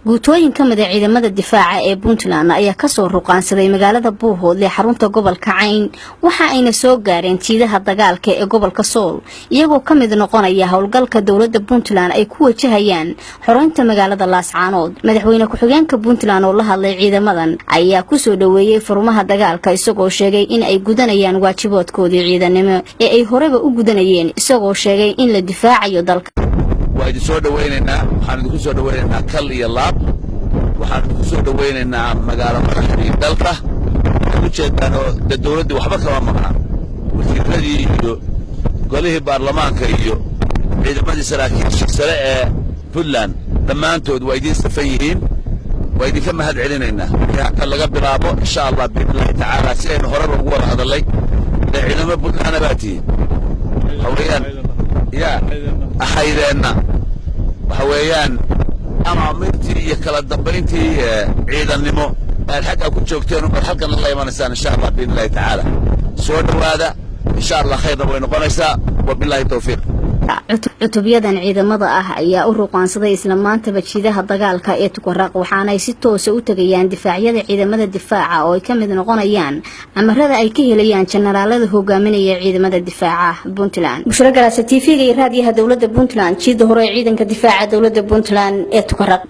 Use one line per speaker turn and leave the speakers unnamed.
Guutooyin ka mid ah ciidamada difaaca ee Puntland ayaa kasoo ruqaansaday magaalada Buuhoodle, xarunta gobolka Cayn. Waxa ayna soo gaareen jiidaha dagaalka ee gobolka Sool, iyagoo ka mid noqonaya howlgalka dowlada Puntland ay ku wajahayaan xoreynta magaalada Laascaanood. Madaxweyne ku-xigeenka Puntland oo la hadlay ciidamadan ayaa kusoo dhaweeyey furmaha dagaalka, isagoo sheegay in ay gudanayaan waajibaadkoodii ciidanimo ee ay horeba u gudanayeen, isagoo sheegay in la difaacayo dalka.
Waa idin soo dhawaynaynaa. Waxaan idinku soo dhawaynaynaa kal iyo laab. Waxaan idinku soo dhawaynaynaa magaalo madaxdii dalka. Waxaad ujeedaan oo dee dowladdii waxba kama maqna. Wasiiradii iyo golihii baarlamaanka iyo ciidamadii saraakiisha sare ee Puntland dhammaantood waa idiin safan yihiin. Waa idinka mahad celinaynaa. Wixii laga bilaabo, insha Allah, biidnillahi tacaala, si aynu horeba ugu wada hadallay, dee ciidamo Puntlandna baa tihiin. Waxa weeyaan yaa ahaydeenna, waxa weeyaan amaamirtii iyo kala dambayntii ciidannimo aad xaggaa ku joogteen ubaad halkana la imanaysaan, insha Allah, biidnillahi tacaala. Soo dhowaada, insha Allah, khayrna way noqonaysaa. Wabillahi tawfiiq.
Cutubyadan ciidamada ah ayaa u ruqaansaday isla maantaba jiidaha dagaalka ee Tukaraq, waxaanay si toosa u tegayaan difaacyada ciidamada difaaca oo ay ka mid noqonayaan amarada ay ka helayaan jenaraalada hogaaminaya ciidamada difaaca Puntland. Bushro Garaasa, TV-ga iyo raadiyaha dowlada Puntland, jiida hore ee ciidanka difaaca dowlada Puntland ee Tukaraq.